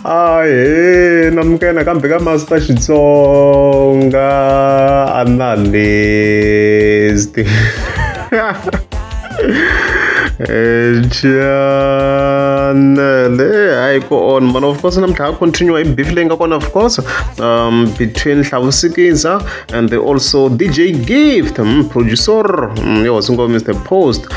Ahee namukela nakambe ka Master Xitsonga Analyst channel hayi ku on man of course namuntlha ha continue hi beef leyi nga kona of course between Hlavusikiza and also DJ Gift producer ya hosi ngoma Mr Post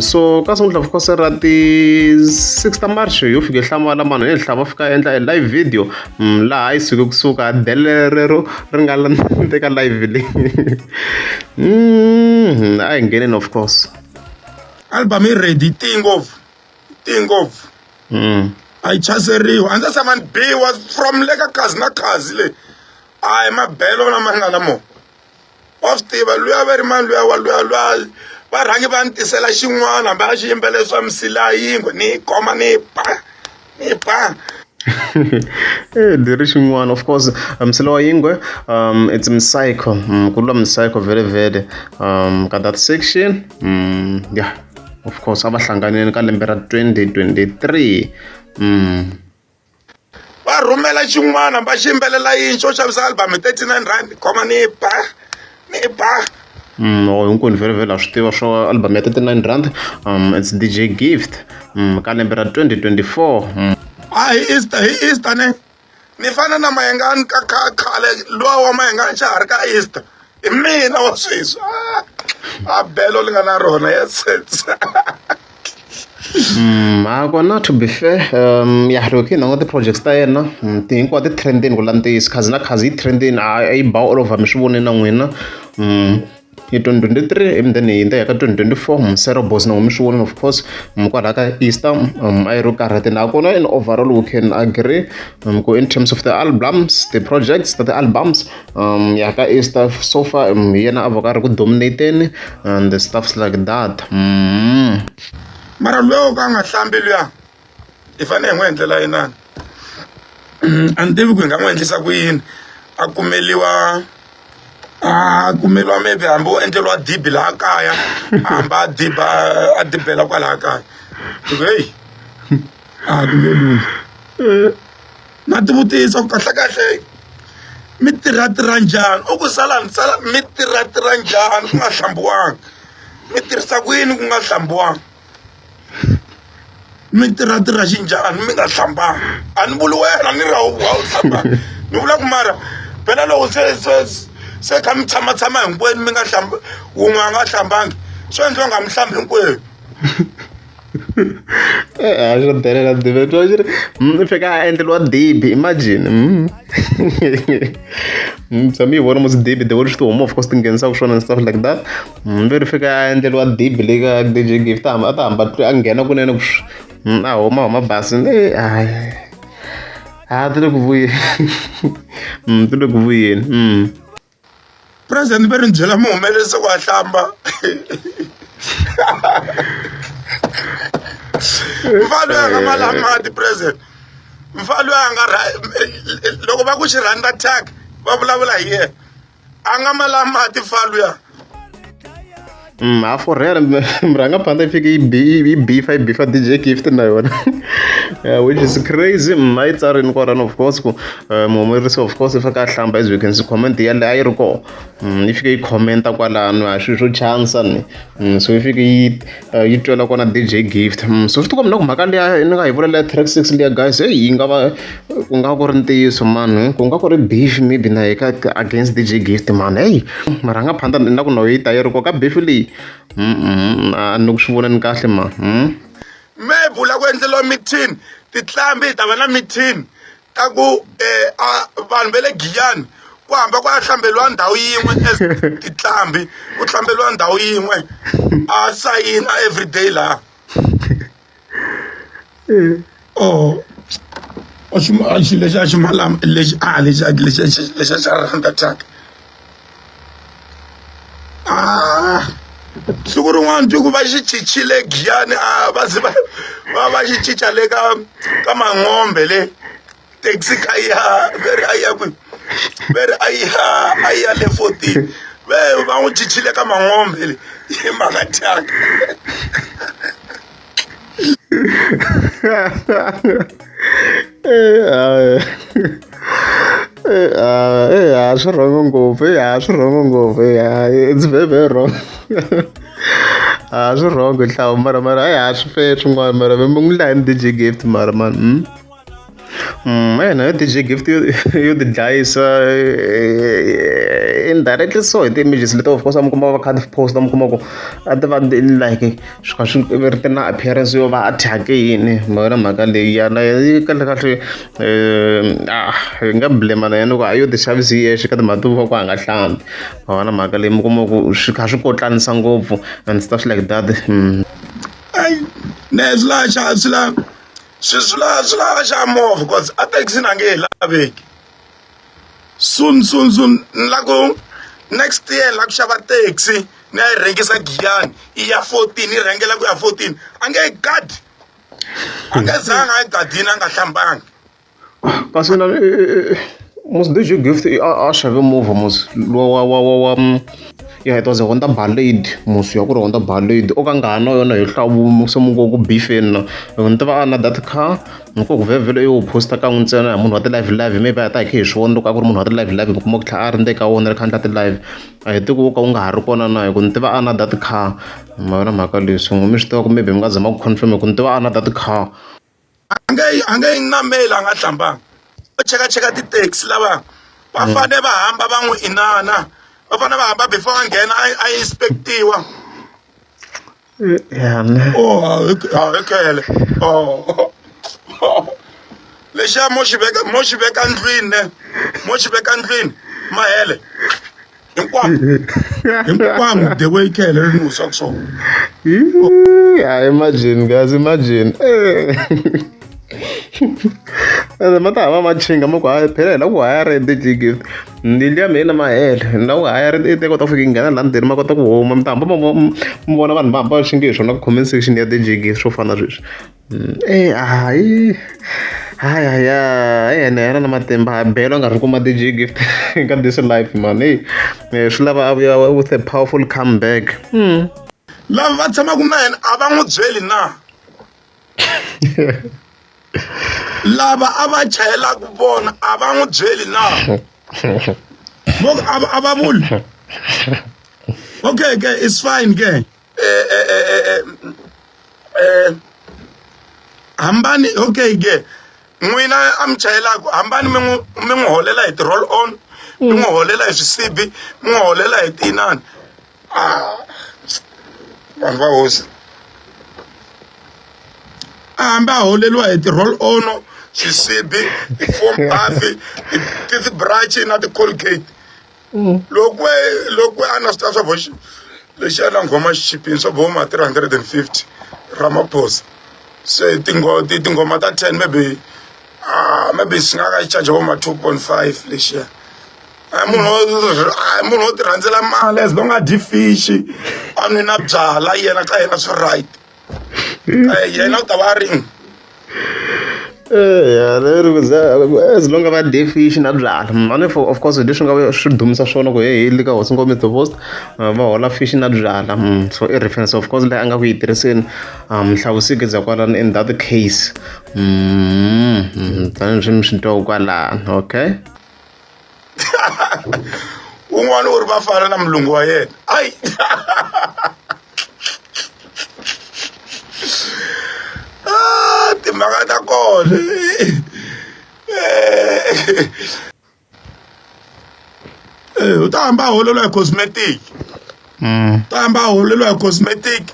so ka siku of course ra ti 6 ta March yo fike hlamala mano hi hlava fika endla a live video laha yi suke kusuka dele rero ri nga teka live leyi a hi ngheneni of course Album yi ready ti ngopfu ti ngopfu a yi chaseriwa a ndzi tshama ni biwa from le ka khazi na khazi le a hi mabelo lama nga na mo wa swi tiva luya va ri mani luya wa luya luya va rhangi va ni tisela xin'wana hambi a xi yimbele swa misila yingwe ni khoma ni ba ni ba. Leri xin'wana of course msila wa yingwe it's Psycho ku lula Psycho vhele vhele ka that section yeah of course a va hlanganile ka lembe ra 2023. Va rhumela xin'wana va xi yimbelela yini xo xavisa album hi 39 rand khoma ni ba ni ba. Oh hinkwenu vhele vhele ha swi tiva swa album ya 39 rand it's DJ Gift ka lembe ra 2024. A hi Easter hi Easter ne ni fana na Mayengani ka khale luwa wa Mayengani xa ha ri ka Easter hi mina wa sweswi a belo li nga na rona ya sense. Ha kona to be fair ya loko hi languta ti-projects ta yena ti hinkwato ti trend-ini ku la ntiyiso khazi na khazi yi trend-ini a yi ba all over mi swi vonile na n'wina hi 2023 ivi then hi hundza hi ya ka 2024 Msero Boss na n'wina mi swi vonile of course kwalaya ka Easter a yi ri ku karhateni nakona in overall we can agree ku in terms of the albums the projects ta ti-albums ya ka Easter so far hi yena a va ka ri ku dominate-eni and the stuffs like that. Mara luya wo ka a nga hlambi luya hi fanele hi n'wi endlela yinani a ni tivi ku hi nga n'wi endlisa ku yini a kumeliwa a kumeliwa maybe hambi wo endleriwa dibi laha kaya a hamba a diba a dibela kwalaha kaya hi ku heyi a ku nge lunghi. Na tivutisa ku kahlekahle mi tirha tirha njhani u ku salani sala mi tirha tirha njhani ku nga hlambiwanga mi tirhisa ku yini ku nga hlambiwanga mi tirha tirha xinjhani mi nga hlambanga a ni vuli wena ni ri a wu hlambanga ni vula ku mara phela loko se se se kha mi tshama tshama hinkwenu mi nga hlambi wun'we a nga hlambangi swi endla u nga mi hlambi hinkwenu. A xo delela dibi twa xi ri i fika a endleriwa dibi imagine tshame yi vona mos dibi the way swi ti huma of course ti nghenisaka swona and stuff like that ve ri fika a endleriwa dibi le ka D_J Gift a hamba a ta hamba a nghena kunene ku a huma huma basini e hayi a ti le ku vuyeni ti le ku vuyeni. President va ri ni byela muhumelerisi ku a hlamba mfana loyi a nga mali mati president mfana loyi a nga loko va ku xirhanda thyaka va vulavula hi yena a nga mali mati mfana luya. Ha for real murhangaphandle yi fike yi yi beef yi beef D_J Gift na yona which is crazy a yi tsarini kwalano of course ku muhumelerisi of course i faneke a hlamba as you can see comment yaleyo a yi ri kona yi fike yi comment-a kwalano a swilo swo chansa ni so yi fike yi yi twela kona D_J Gift so swi tikomba na ku mhaka liya ni nga yi vula liya track six liya guys heyi yi nga va ku nga ku ri ntiyiso mani ku nga ku ri beef maybe na hi ka against D_J Gift mani heyi murhangaphandle na ku no yi ta yi ri ko ka beef leyi a ni ku swi voneni kahle ma. Maybe u lava ku endleriwa meeting tinqambi hi ta va na meeting ta ku a vanhu va le Giyani ku hamba ku ya hlamberiwa ndhawu yin'we as tinqambi ku hlamberiwa ndhawu yin'we a sayina everyday laha oh a xi a xi lexi a xi malama lexi a lexi a lexi lexi xa rhandza thyaka ah siku rin'wana twi ku va xi cincile Giyani a va ze va va va xi cinca le ka ka Mangombe le taxi kha yi ya ve ri a yi ya kwihi ve ri a yi ya a yi ya le fourteen ve va n'wi cincile ka Mangombe le hi mhaka thyaka. A swi wrong ngopfu, a swi wrong ngopfu, it's very very wrong. A swi wrong nhlawu mara mara a swi fair swin'wana mara mi n'wi dlaya ni D_J Gift mara mani. Ina D_J Gift yo yo ti dlayisa indirectly so hi ti-images leti of course a mi kuma va kha ti post mi kuma ku a ti va like swi kha swi ri na appearance yo va a thyake yini ma yona mhaka leyi ya na yi kahle kahle hi nga blame na yena ku a yo ti xavisa hi yexe ka timhaka to va ku a nga hlambi ma vona mhaka leyi mi kuma ku swi kha swi kotlanisa ngopfu and stuff like that. Ayi ne swi la xa swi la swi swi la swi lava xa movha cause a taxini a nge he laveki soon soon soon ni la ku next year ni la ku xava taxi ni ya yi rhengisa giyani yi ya 14 yi rhengela ku ya 14 a nge yi gadi a nge zanga a yi gadini a nga hlambanga kasi na mos DJ Gift a xave movha mos wa wa wa wa wa ya it was a Honda Ballade mos ya ku ri Honda Ballade o ka nga ha na yona hi hlawu se mu ngo ku beefeni na loko ni tiva a na that car loko ku vhevhele yo posta kan'we ntsena hi munhu wa ti-live live maybe a ta hi khe hi swi vona loko a ku ri munhu wa ti-live live mi kuma ku tlhela a ri ndzeni ka wona ri kha endla ti-live a hi tivi ku wo ka wu nga ha ri kona na hi ku ni tiva a na that car ma yona mhaka leyi so mi swi tiva ku maybe mi nga zama ku confirm hi ku ni tiva a na that car. A nge a nge yi nameli a nga hlambanga va chekacheka ti-taxi lava va fane va hamba va n'wi inana va fane va hamba before a nghena a inspectiwa Ya ne. Oh, hi khele oh lexiya mo xi veka mo xi veka ndlwini ne mo xi veka ndlwini mahele hinkwako hinkwako the way khele ri nusa swona. Yeah, imagine guys, imagine. Ene ma ta hava machinga ma ku hayi phela hi la ku hayara DJ Gift mbilu ya mina mahele ni la ku hayara i ta kota ku fika yi nghena laha ndzeni ma kota ku huma mi ta hamba mi vona vanhu va hamba va xinge hi swona comment section ya DJ Gift swo fana na sweswi e hayi hayi haya yena yena na matimba belo a nga ri kuma DJ Gift ka this life man hey swi lava a vuya with a powerful comeback. Lava va tshamaka na yena a va n'wi byeli na? Lava a va chayelaka vona a va n'wi byeli na? Vo a va a va vuli? Okay ke it's fine ke. Eh eh eh eh eh hambani okay ke n'wina a mi chayelaka hambani mi n'wi mi n'wi holela hi ti-roll on mi n'wi holela hi swisibi mi n'wi holela hi tinani ah vanhu va hosi a hambi a holeliwa hi ti-roll on swisibi ti-foam bath ti-toothbrush na ti-colgate loko loko a na swi ta swa voxi lexiya na nghoma xi chipini swa vo ma 350 Ramaphosa se tinghoma ta 10 maybe ah maybe swi nga ka xi charge vo ma 2.5 lexiya a munhu a munhu wo ti rhandzela mali as long a dyi fish a nwi na byala yena ka yena swi right yena u ta va a ri Eya leri ku za as long a va dye fish na byala mani for of course leswi nga swi dumisa swona ku heyi le ka hosi ngome the post va hola fish na byala so i reference of course leyi a nga ku yi tirhiseni nhlavusiki bya kwalano in that case tanihi mi swi twa kwalano okay. Un'wana u ri va fana na mulungu wa yena ayi ah, timhaka ta kona eh, u ta hamba a holeriwa hi cosmetic u ta hamba a holeriwa hi cosmetic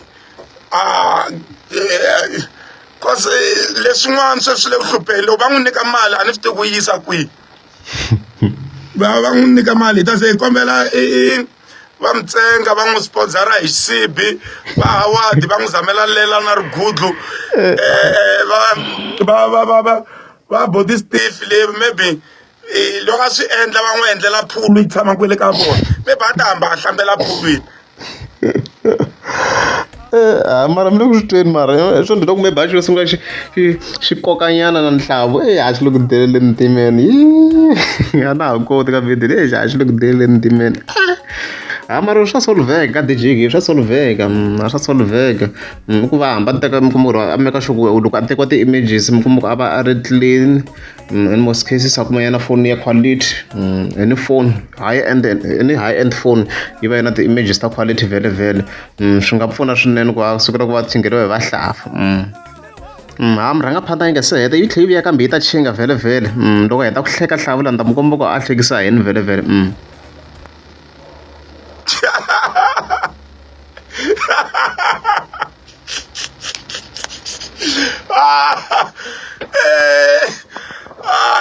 ah, eh, cause leswin'wana sweswi le ku hlupheni loko va n'wi nyika mali a ni swi tivi ku yisa kwihi va va n'wi nyika mali hi ta se hi kombela i va mi tsenga va n'wi sponsora hi xisibi va Howard va n'wi zamela lela na rigudlu va va va va va va body stiff leyi maybe loko a swi endla va n'wi endlela phulu yi tshama kwele ka vona maybe a ta hamba a hlambela phulwini. Eh, mara mi le ku swi tweni mara eh, swo ndzi loko maybe a xo sungula xi xi xi kokanyana na nhlavu e a xi le ku deleleni ntimeni a na ha koti ka video leyi a xi le ku deleleni ntimeni. Ha mara swa solveka ka DJ swa solveka swa solveka i ku va hamba teka mi kuma ku ri a make sure ku loko a tekiwa ti-images mi kuma ku a va a ri clean in most cases a kuma yena foni ya quality any phone high end any high end phone yi va yi na ti-images ta quality vhele vhele swi nga pfuna swinene ku va sukela ku va tshingeriwa hi vahlampfa. Ha murhangaphandla yi nga se heta yi tlhela yi vuya kambe yi ta chinga vhele vhele loko heta ku hleka hlavula ni ta mi komba ku a hlekisa hi yini vhele vhele.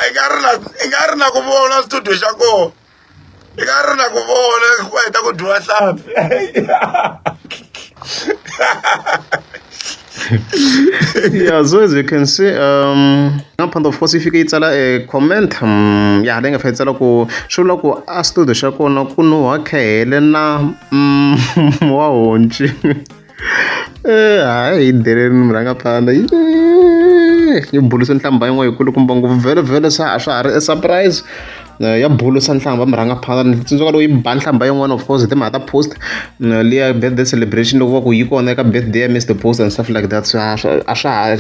I nga ri na i nga ri na ku vona studio xa kona i nga ri na ku vona ku heta ku dyiwa hlampfi. Yeah, so as you can see, ngaphandle of course yi fike yi tsala a comment ya leyi nga fika yi tsala ku swi vula ku a studio xa kona ku nuha khehele na wa honci. Hayi yi delelini murhangaphandla yi bulusa nhlamba yin'wana yikulukumba ngopfu vhele vhele se a swa ha ri e surprise ya bulusa nhlamba murhangaphandla ni tsundzuka loko yi ba nhlamba yin'wana of course hi timhaka ta post liya birthday celebration loko va ku yi kona eka birthday ya Mr Post and stuff like that so a swa ha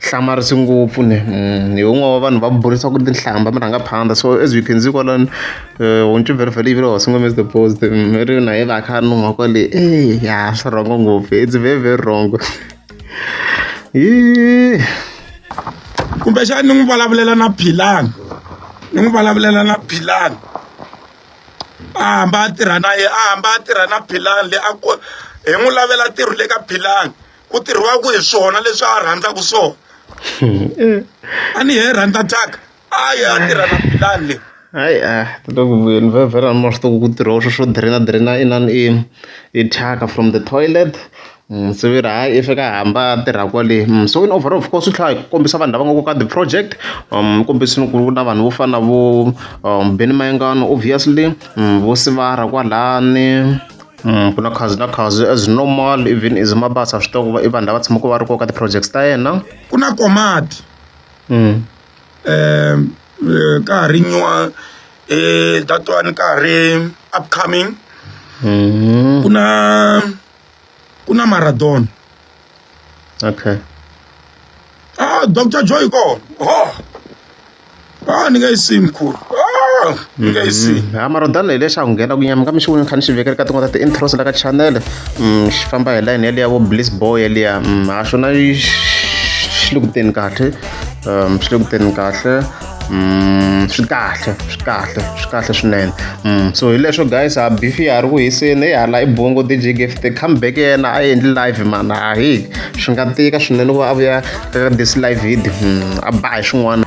hlamarisi ngopfu ni hi wun'we wa vanhu va burisaka tinhlamba murhangaphandla so as you can see kwalano honci vhele vhele yi vile hosi ngo Mr Post ri na ye va kha nuha kwale e ya swi rhongo ngopfu it's very very wrong. Kumbexana ni n'wi vulavulela na Philani ni n'wi vulavulela na Philani a hamba a tirha na ye a hamba a tirha na Philani le a ku hi n'wi lavela ntirho le ka Philani ku tirhiwaka hi swona leswi a rhandzaka swona a ni he rhandza thyaka a ya tirha na Philani le. Hayi a loko vuyeni vhele vhele a ni ma swi tivi ku tirhiwa sweswo drain drain inani i i thyaka from the toilet se ve ri hayi i fika a hamba a tirha kwale so in overall of course swi tlhela hi kombisa vanhu lava nga ku ka the project kombisini ku na vanhu vo fana na vo Benny Mayengani obviously vo Sivara kwalani ku na Khazi na Khazi as normal even is Mabasa swi tiva ku i vanhu lava tshamaka va ri kona ka ti-projects ta yena. Ku na Komati ka ha ri nyuwa that one ka ha ri upcoming ku na ku na Maradona. Okay. Ah, Dr. Joy kona. Oh. Ah, ni nga yi siyi mkhulu. Ah, ni nga yi siyi. Ha Maradona hi lexi a ku nghena ku nyama kambe xi vona kha ni xi vekela ka tin'wana ta ti-intros la ka channel xi famba hi line yaliya vo Bliss Boy yaliya ha xona xi le ku teni kahle swi le ku teni kahle swi kahle swi kahle swi kahle swinene so hi leswo guys a beef ya ha ri ku hiseni hala i bongo DJ Gift comeback ya yena a endli live mana hayi swi nga tika swinene ku va a vuya ka this live video a ba hi swin'wana.